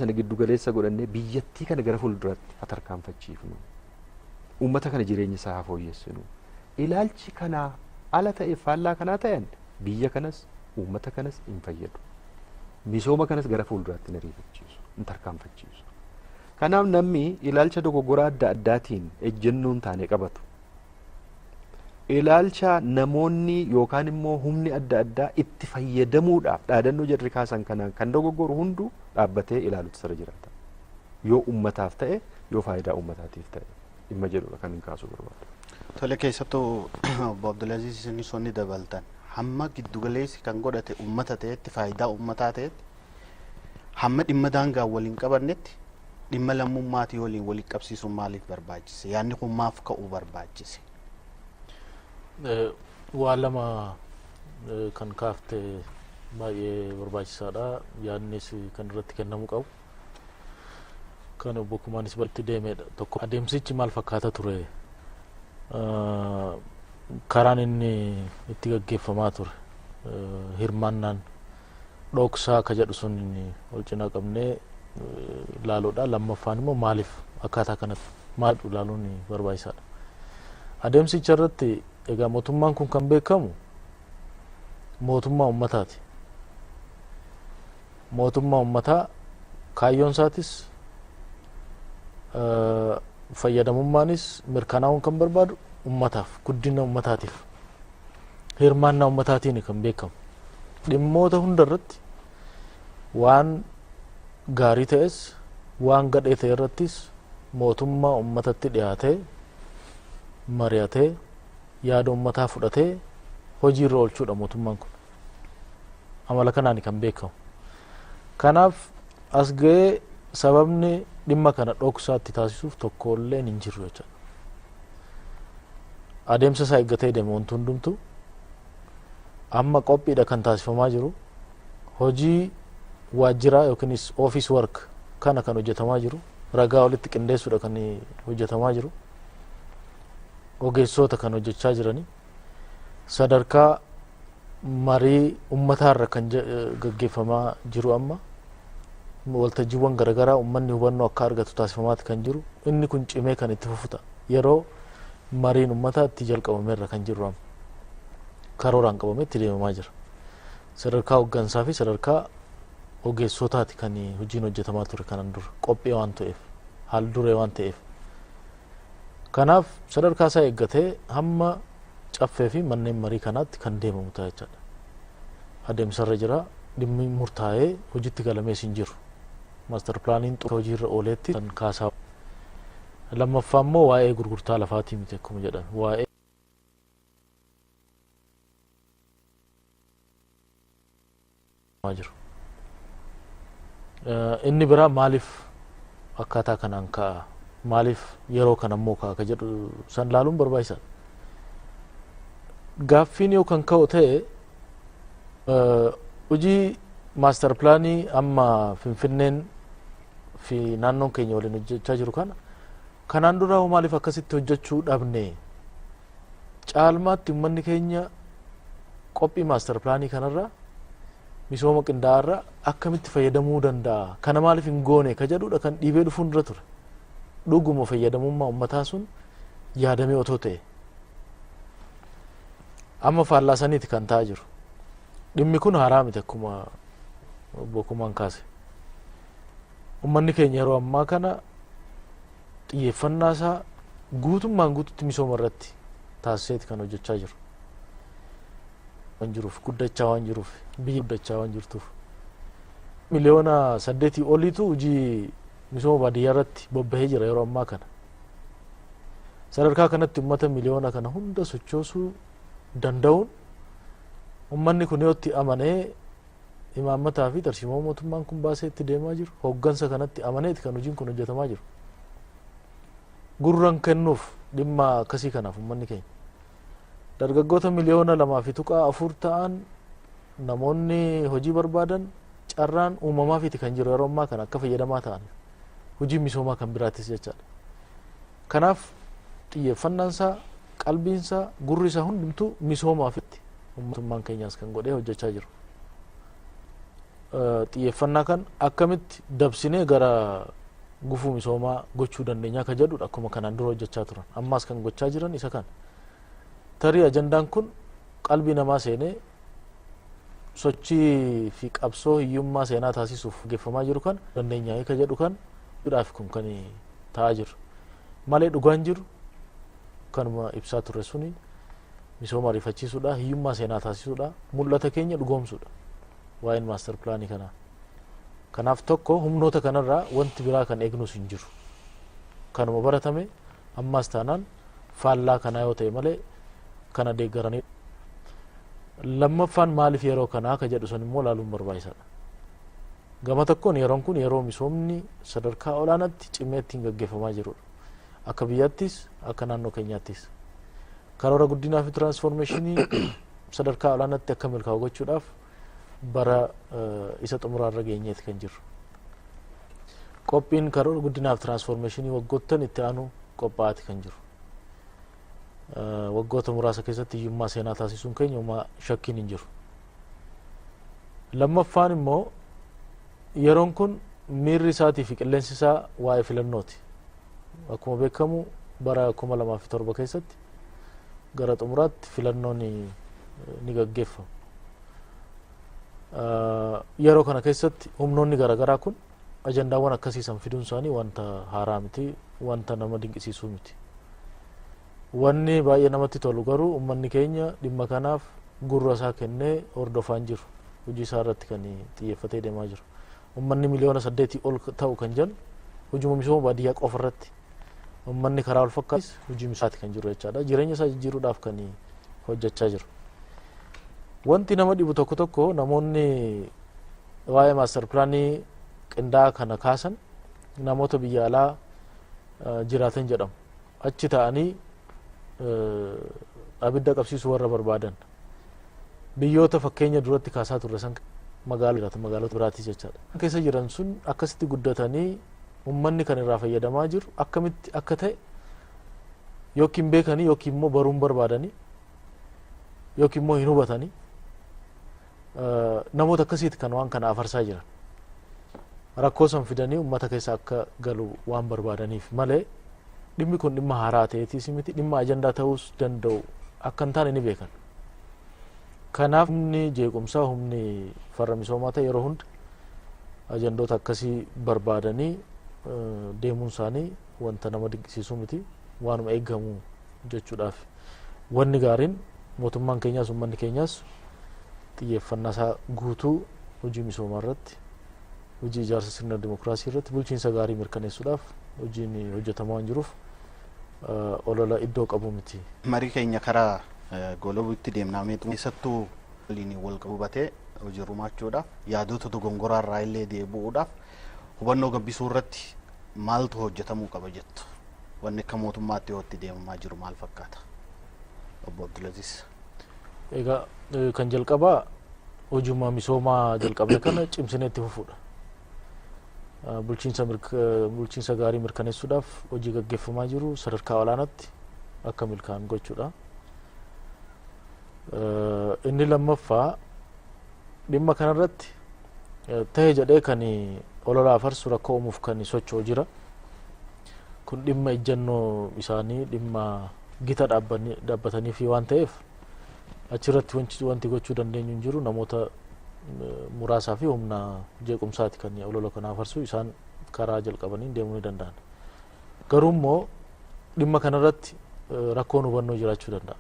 Sana giddu galeessa godhannee biyyattii kana gara fuulduraatti haa tarkaanfachiifnu. Uummata kana jireenya isaa haa fooyyessinu. Ilaalchi kanaa ala ta'e, faallaa kanaa ta'an, biyya kanas uummata kanas hin fayyadu. Misooma kanas gara fuulduraatti hin ariifachiisu, hin tarkaanfachiisu. Kanaaf namni ilaalcha dogoggoraa adda addaatiin ejjennoon taane qabatu, ilaalcha namoonni yookaan immoo humni adda addaa itti fayyadamuudhaaf dhaadannoo jarri kaasan kanaan kan dogoggoru hunduu dhaabbatee ilaalutu sirra jiraata. Yoo uummataaf ta'e, yoo faayidaa uummataatiif ta'e dhimma jedhudha kan hin kaasuu barbaadu. Tole, keessattuu obbo Abdulaziz, isinis wanni dabaltan, hamma giddugaleessi kan godhate uummata ta'etti, faayidaa uummataa ta'etti, hamma dhimma daangaa waliin qabannetti, dhimma lammummaatii waliin waliin qabsiisuun maaliif barbaachise? Yaadni kun maaf ka'uu barbaachise? Waa lama kan kaafte baay'ee barbaachisaadha. Yaadnis kan irratti kennamuu qabu. Kan obbo Kumaanis itti deemedha. Tokko, adeemsichi maal fakkaata ture? Karaan inni itti gaggeeffamaa ture, hirmaannaan dhoksaa ka jedhu sun ol cinaa qabnee ilaaluudha. Lammaffaan immoo maaliif akkaataa kanatti maal ilaaluun barbaachisaadha. Adeemsicha irratti egaa mootummaan kun kan beekamu mootummaa ummataati. Mootummaa ummataa kaayyoon isaatis fayyadamummaanis mirkanaa'uun kan barbaadu ummataaf, guddina ummataatiif, hirmaannaa ummataatiin kan beekamu. Dhimmoota hunda irratti, waan gaarii ta'es waan gadhee ta'e irrattis, mootummaa ummatatti dhiyaatee, mari'atee, yaada ummataa fudhatee hojii irra oolchuudha mootummaan kun. Amala kanaan kan beekamu. Kanaaf as ga'ee sababni dhimma kana dhoksaatti taasisuuf tokkollee hin jiru jechuudha. Adeemsa isaa eeggatee deema wanti hundumtu. Amma qophiidha kan taasifamaa jiru. Hojii waajjiraa yookiinis office work kana kan hojjetamaa jiru. Ragaa walitti qindeessuudha kan hojjetamaa jiru. Ogeessota kan hojjechaa jirani. Sadarkaa marii ummataarra kan gaggeeffamaa jiru, amma waltajjiiwwan garaagaraa uummanni hubannoo akka argatu taasifamaati kan jiru. Inni kun cimee kan itti fufu ta'a. Yeroo mariin uummataa itti jalqabameerra kan jiru, amma karooraan qabamee itti deemamaa jira. Sadarkaa hooggansaa fi sadarkaa ogeessotaati kan hojiin hojjetamaa ture kanan dura, qophii waan ta'eef, haal duree waan ta'eef. Kanaaf sadarkaa isaa eeggatee hamma caffee fi manneen marii kanaatti kan deemamu ta'a jechaadha. Adeemsarra jira, dhimmi murtaa'ee hojiitti galamees hin jiru. Master planiin hojiirra ooleetti kan kaasaa. Lammaffaa immoo waa'ee gurgurtaa lafaatii miti akkuma jedhan, waa'ee jiru. Inni biraa maaliif akkaataa kanaan ka'a? Maaliif yeroo kana immoo ka'a ka jedhu san laaluun barbaachisaadha. Gaaffiin yoo kan ka'u ta'e, hojii master planii amma Finfinneen fi naannoon keenya waliin hojjechaa jiru kana kanaan dura maaliif akkasitti hojjechuu dhabne? Caalmaatti uummanni keenya qophii master planii kanarraa, misooma qindaa'aarraa akkamitti fayyadamuu danda'a? Kana maaliif hin goone ka jedhudha kan dhiibee dhufuun dura ture. Dhuguma fayyadamummaa uummataa sun yaadamee otoo ta'e, amma faallaa saniiti kan ta'aa jiru. Dhimmi kun haaraa miti. Akkuma obbo Kumaan kaase, uummanni keenya yeroo ammaa kana xiyyeeffannaa isaa guutummaan guututti misooma irratti taasiseeti kan hojjechaa jiru. Waan jiruuf, guddachaa waan jiruuf, biyyi guddachaa waan jirtuuf, 8 miliyoona oliitu hojii misooma baadiyyaa irratti bobbahee jira yeroo ammaa kana. Sadarkaa kanatti uummata miliyoona kana hunda sochoosuu danda'uun, uummanni kun yoo itti amanee, imaammataa fi tarsiimoo mootummaan kun baasee itti deemaa jiru, hooggansa kanatti amaneeti kan hojiin kun hojjetamaa jiru. Gurran kennuuf dhimma akkasii kanaaf uummanni keenya. Dargaggoota 2.4 miliyoona ta'an, namoonni hojii barbaadan, carraan uumamaafiiti kan jiru yeroo ammaa kana akka fayyadamaa ta'an, hojii misoomaa kan biraattis jechaadha. Kanaaf xiyyeeffannaan isaa, qalbiin isaa, gurri isaa hundumtuu misoomaaf mootummaan keenyaas kan godhee hojjechaa jiru. Xiyyeeffannaa kan akkamitti dabsinee gara gufuu misoomaa gochuu dandeenya ka jedhudha. Akkuma kanaan dura hojjechaa turan ammaas kan gochaa jiran isa kana. Tarii ajandaan kun qalbii namaa seenee sochii fi qabsoo hiyyummaa seenaa taasisuuf geeffamaa jiru kan dandeenya ka jedhu kan dhaaf kun kan ta'aa jiru malee dhugaan jiru kanuma ibsaa turre suni misooma ariifachiisuudha, hiyyummaa seenaa taasisuudha, mul'ata keenya dhugoomsuudha waa'een maaster pilaanii kanaa. Kanaaf tokko humnoota kanarraa wanti biraa kan eegnus hin jiru. Kanuma baratame ammaas taanaan faallaa kanaa yoo ta'e malee kana deeggaranii. Lammaffaan maaliif yeroo kanaa ka jedhu sun immoo laaluun barbaachisaadha. Gama tokkoon yeroon kun yeroo misoomni sadarkaa olaanaatti cimee ittiin gaggeeffamaa jirudha. Akka biyyaattis akka naannoo keenyaattis. Karoora guddinaa fi tiraansfoormeeshinii sadarkaa olaanaatti akka milkaa'u gochuudhaaf bara isa xumuraarra geenyeeti kan jirru. Qophiin karoora guddinaa fi tiraansfoormeeshinii waggoottan itti aanu qophaa'aati kan jiru. Waggoota muraasa keessatti hiyyummaa seenaa taasisuun keenya homaa shakkiin hin jiru. Lammaffaan immoo yeroon kun miirri isaatii fi qilleensi isaa waa'ee filannooti. Akkuma beekamu bara 2007 keessatti gara xumuraatti filannoon ni gaggeeffama. Yeroo kana keessatti humnoonni garaagaraa kun ajandaawwan akkasiisan fiduun isaanii wanta haaraa miti, wanta nama dinqisiisuu miti. Wanni baay'ee namatti tolu garuu uummanni keenya dhimma kanaaf gurra isaa kennee hordofaa hin jiru. Hojii isaa irratti kan xiyyeeffatee deemaa jiru. Uummanni miliyoona 8 ol ta'u kan jennu hojii misooma baadiyyaa qofa irratti uummanni karaa wal fakkaatu hojii misoomaati kan jiru jechaadha. Jireenya isaa jijjiiruudhaaf kan hojjechaa jiru. Wanti nama dhibu tokko tokko namoonni waa'ee maaster pilaanii qindaa'aa kana kaasan namoota biyya alaa jiraatan jedhamu. Achi ta'anii abidda qabsiisuu warra barbaadan biyyoota fakkeenya duratti kaasaa turre san magaalaa jiraatan magaalota biraatis jechaadha. Keessa jiran sun akkasitti guddatanii uummanni kan irraa fayyadamaa jiru akkamitti akka ta'e yookiin beekanii yookiin immoo baruun barbaadanii yookiin immoo hin hubatanii namoota akkasiiti kan waan kana afarsaa jiran. Rakkoo san fidanii uummata keessa akka galu waan barbaadaniif malee dhimmi kun dhimma haaraa ta'eetis miti, dhimma ajandaa ta'uus danda'u akka hin taane ni beekan. Kanaaf humni jeequmsaa humni farra misoomaa ta'e yeroo hunda ajandoota akkasii barbaadanii deemuun isaanii wanta nama dinqisiisuu miti, waanuma eegamu jechuudhaaf. Wanni gaariin mootummaan keenyaas uummanni keenyaas xiyyeeffannaa isaa guutuu hojii misoomaa irratti, hojii ijaarsa sirna dimokiraasii irratti, bulchiinsa gaarii mirkaneessuudhaaf hojiin hojjetamaa waan jiruuf olola iddoo qabu miti. Marii keenya karaa golobuutti deemnaa meetu keessattuu waliin wal qabatee hojii hirmaachuudhaaf yaadota dogongoraa irraa illee deebi'uudhaaf hubannoo gabbisuu irratti maaltu hojjetamuu qaba jettu? Wanni akka mootummaatti yoo itti deemamaa jiru maal fakkaata? Obbo Abdulaziz. Egaa kan jalqabaa hojuma misoomaa jalqabne kana cimsinee itti fufuudha. Bulchiinsa gaarii mirkaneessuudhaaf hojii gaggeeffamaa jiru sadarkaa olaanaatti akka milkaa'an gochuudha. Inni lammaffaa dhimma kanarratti ta'e jedhee kan olola afarsu rakkoo uumuuf kan socho'u jira. Kun dhimma ejjennoo isaanii dhimma gita dhaabbatanii fi waan ta'eef achirratti wanti gochuu dandeenyu hin jiru. Namoota muraasaa fi humna jeequmsaati kan olola kana afarsu, isaan karaa jalqabanii deemuu ni danda'an. Garuu immoo dhimma kanarratti rakkoon hubannoo jiraachuu danda'a.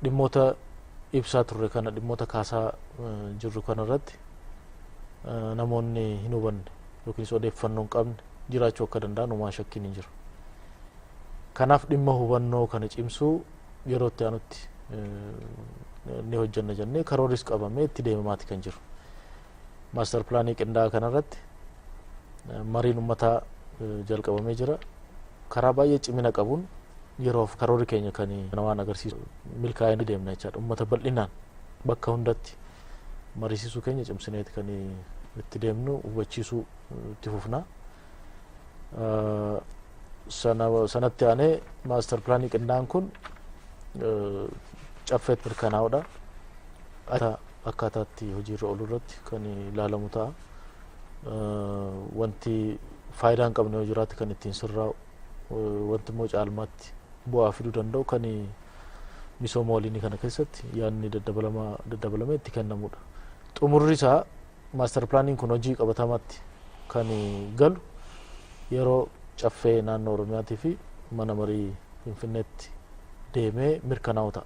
Dhimmoota ibsaa turre kana, dhimmoota kaasaa jirru kanarratti namoonni hin hubanne yookiin odeeffannoo hin qabne jiraachuu akka danda'an homaa shakkiin hin jiru. Kanaaf dhimma hubannoo kana cimsuu yeroo itti aanutti ni hojjenna jennee karoorris qabamee itti deemamaati kan jiru. Maaster pilaanii qindaa'aa kanarratti mariin uummataa jalqabamee jira. Karaa baay'ee cimina qabuun yeroof karoorri keenya kan waan agarsiisu milkaa'ee deemna jechaadha. Uummata bal'inaan bakka hundatti mariisisuu keenya cimsineeti kan itti deemnu, hubachiisuu itti fufna. Sanatti aanee maaster pilaanii qindaa'aan kun caffeetti mirkanaa'uudha. akkaataatti hojiirra oolu irratti kan ilaalamu ta'a. Wanti faayidaa hin qabne yoo jiraate kan ittiin sirraa'u, wanti immoo caalmaatti bu'aa fiduu danda'u kan misooma waliinii kana keessatti yaadni daddabalamee itti kennamudha. Xumurri isaa maastar pilaaniin kun hojii qabatamaatti kan galu yeroo caffee naannoo Oromiyaatii fi mana marii Finfinneetti deemee mirkanaa'u ta'a.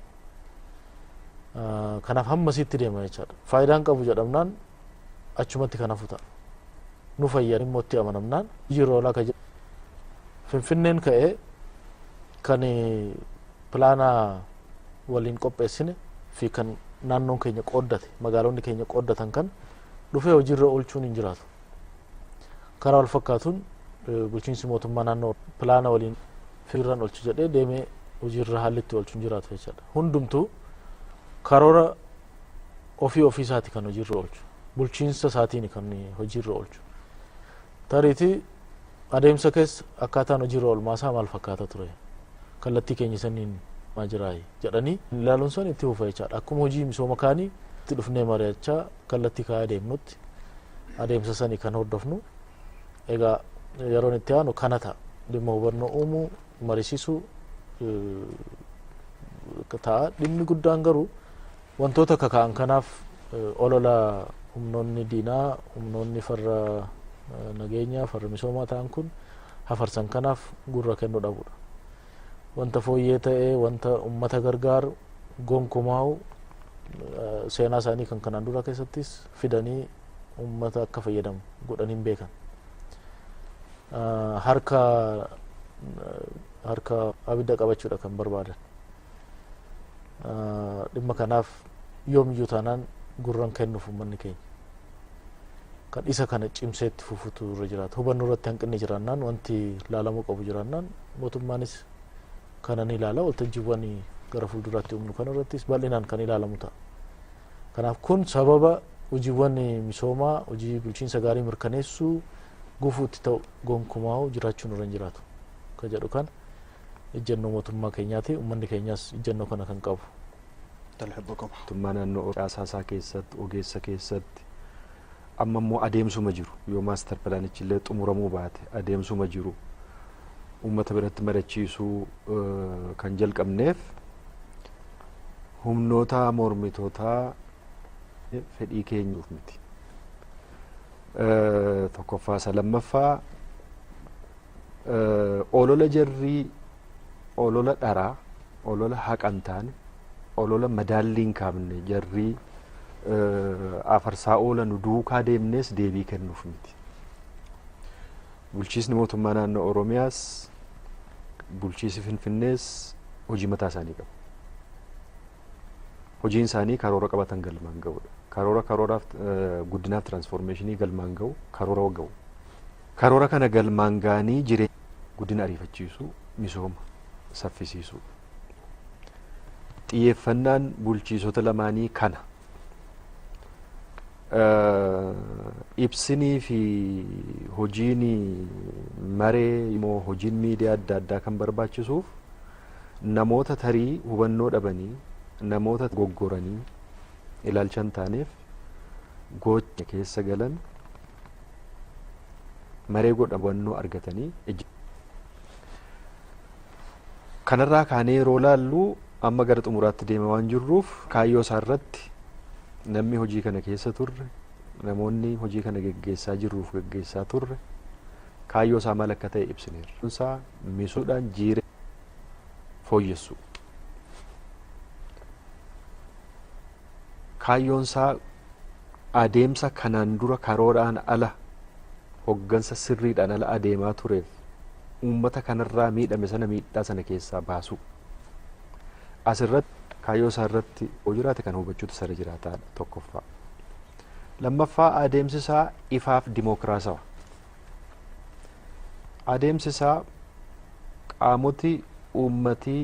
Kanaaf hammasitti deema jechaadha. Faayidaan qabu jedhamnaan achumatti kan hafu ta'a. Nu fayyada immoo itti amanamnaan hojiirra oolaa kan jedhu. Finfinneen ka'ee kan pilaana waliin qopheessine fi kan naannoon keenya qooddate, magaalonni keenya qooddatan kan dhufee hojiirra oolchuun hin jiraatu. Karaa wal fakkaatuun bulchiinsi mootummaa naannoo pilaana waliin firraan oolchu jedhee deemee hojiirra haalli itti oolchu hin jiraatu jechaadha. Hundumtuu karoora ofii ofii isaati kan hojiirra oolchu. Bulchiinsa isaatiin kan hojiirra oolchu. Tariitii adeemsa keessa akkaataan hojiirra oolmaa isaa maal fakkaata ture? Kallattii keenya saniin maal jiraayi jedhanii ilaaluun sun itti fufa jechaadha. Akkuma hojii misooma kaanii itti dhufnee mari'achaa kallattii kaa'ee deemnutti adeemsa sanii kan hordofnu. Egaa yeroon itti aanu kana ta'a. Dhimma hubannoo uumuu, mariisisuu ta'a. Dhimmi guddaan garuu wantoota kaka'an kanaaf olola humnoonni diinaa, humnoonni farra nageenyaa, farra misoomaa ta'an kun hafarsan kanaaf gurra kennuu dhabuudha. Wanta fooyyee ta'ee, wanta uummata gargaaru gonkumaa'u seenaa isaanii kan kanaan dura keessattis fidanii uummata akka fayyadamu godhanii hin beekan. Harka abidda qabachuudha kan barbaadan. Dhimma kanaaf yoomiyyuu taanaan gurran kennuuf uummanni keenya. Kan isa kana cimsee itti fufutu irra jiraata. Hubannoo irratti hanqinni jiraannaan, wanti ilaalamuu qabu jiraannaan mootummaanis kana ni ilaala. Waltajjiiwwan gara fuulduraatti uumnu kana irrattis bal'inaan kan ilaalamu ta'a. Kanaaf kun sababa hojiiwwan misoomaa, hojii bulchiinsa gaarii mirkaneessuu gufuutti ta'u gonkumaa'u jiraachuun irra hin jiraatu. Kan jedhu kan ejjennoo mootummaa keenyaati. Uummanni keenyas ejjennoo kana kan qabu. Mootummaa naannoo caasaa isaa keessatti, ogeessa keessatti amma immoo adeemsuma jiru yoo maastar pilaanichi illee xumuramuu baate adeemsuma jiru uummata biratti mari'achiisuu kan jalqabneef humnoota mormitootaa fedhii keenyuuf miti. Tokkoffaa isa lammaffaa olola jarrii, olola dharaa, olola haqa hin taane, olola madaallii hin kaafne jarrii afarsaa oolan duukaa deemnees deebii kennuuf miti. Bulchiisni mootummaa naannoo Oromiyaas bulchiisi Finfinnees hojii mataa isaanii qabu. Hojiin isaanii karoora qabatan galmaan ga'uudha. Karoora karooraaf guddinaaf tiraansfoormeeshinii galmaan ga'u, karoora ga'u. Karoora kana galmaan ga'anii jireenya guddina ariifachiisuu, misooma saffisiisuu. Xiyyeeffannaan bulchiisota lamaanii kana. Ibsinii fi hojiin maree immoo hojiin miidiyaa adda addaa kan barbaachisuuf namoota tarii hubannoo dhabanii, namoota goggoranii ilaalcha hin taaneef gocha keessa galan maree godha hubannoo argatanii kanarraa kaanee yeroo laallu amma gara xumuraatti deema waan jirruuf kaayyoo isaa irratti namni hojii kana keessa turre, namoonni hojii kana geggeessaa jirruuf geggeessaa turre kaayyoo isaa maal akka ta'e ibsineerra. Isaa misuudhaan jireenya fooyyessu. Kaayyoon isaa adeemsa kanaan dura karooraan ala, hoggansa sirriidhaan ala adeemaa tureef uummata kanarraa miidhame sana miidhaa sana keessaa baasu. Asirratti kaayyoo isaa irratti yoo jiraate kan hubachuutu sarara jiraataadha tokkoffaa. Lammaffaa adeemsi isaa ifaaf dimookiraasawa. Adeemsi isaa qaamoti uummatii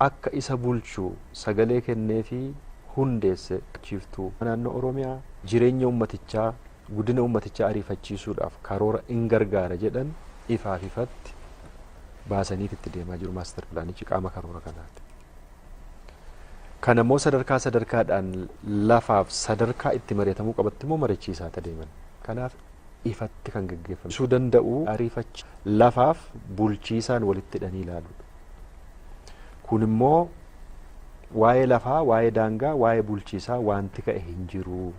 akka isa bulchu sagalee kennee fi hundeesse chiiftuu naannoo Oromiyaa jireenya uummatichaa, guddina uummatichaa ariifachiisuudhaaf karoora in gargaara jedhan ifaaf ifatti baasaniif itti deemaa jiru maastar pilaanichi qaama karoora kanaati. Kana immoo sadarkaa sadarkaadhaan lafaaf sadarkaa itti mari'atamuu qabatti immoo mari'achiisaa deeman. Kanaaf ifatti kan gaggeeffamu. Ibsuu danda'u ariifachi lafaaf bulchiisaan walitti hidhanii ilaaluudha. Kun immoo waa'ee lafaa, waa'ee daangaa, waa'ee bulchiisaa wanti ka'e hin jiru.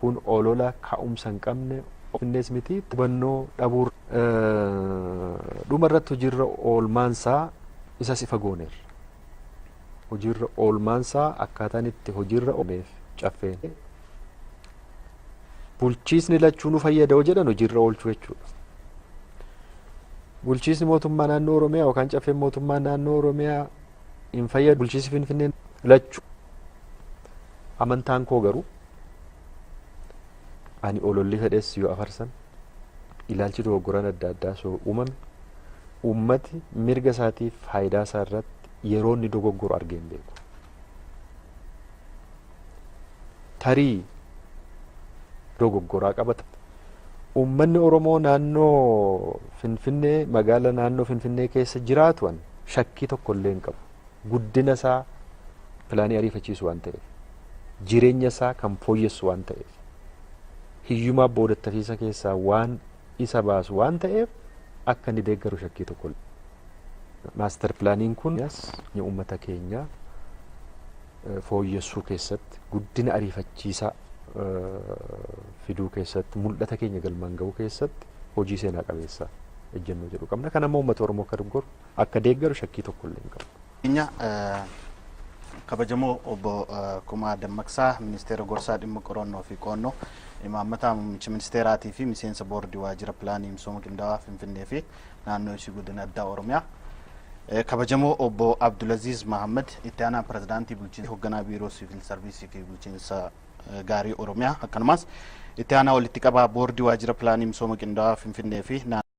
Kun olola ka'umsa hin qabne innis miti hubannoo dhabuu dhuma irratti hojiirra oolmaansaa isas ifa gooneerra. Hojiirra oolmaansaa akkaataan itti hojiirra oolmeef caffeen bulchiisni lachuu nu fayyada yoo jedhan hojiirra oolchuu jechuudha. Bulchiisni mootummaa naannoo Oromiyaa yookaan caffeen mootummaa naannoo Oromiyaa hin fayyadu, bulchiisni Finfinnee lachuu. Amantaan koo garuu ani ololli fedhes yoo afarsan, ilaalchi dogoggoraan adda addaa soo uumame, ummati mirga isaatiif faayidaa isaa irratti yeroo inni dogoggoru argee hin beeku. Tarii dogoggoraa qabata. Uummanni Oromoo naannoo Finfinnee, magaala naannoo Finfinnee keessa jiraatu shakkii tokko illee hin qabu. Guddina isaa pilaanii ariifachiisu waan ta'eef, jireenya isaa kan fooyyessu waan ta'eef, hiyyummaa boodattafiisa keessaa waan isa baasu waan ta'eef akka inni deeggaru shakkii tokko illee. Maastar pilaaniin kun uummata keenya fooyyessuu keessatti, guddina ariifachiisaa fiduu keessatti, mul'ata keenya galmaan ga'uu keessatti hojii seenaa qabeessa ejjennoo jedhu qabna. Kana immoo uummata Oromoo akka deeggaru akka deeggaru shakkii tokko illee hin qabu. Keenya kabajamoo obbo Kumaa Dammaqsaa, ministeera gorsaa dhimma qorannoo fi qo'annoo imaammataa muummicha ministeeraatii fi miseensa boordii waajjira pilaanii misooma qindaa'aa Finfinnee fi naannoo isii godina addaa Oromiyaa. Kabajamoo obbo Abdulaziz Mahammad, itti aanaa pirezidaantii bulchiinsa hoogganaa biiroo siivil sarviisii fi bulchiinsa gaarii Oromiyaa, akkanumas itti aanaa walitti qabaa boordii waajjira pilaanii misooma qindaa'aa Finfinnee fi naannoo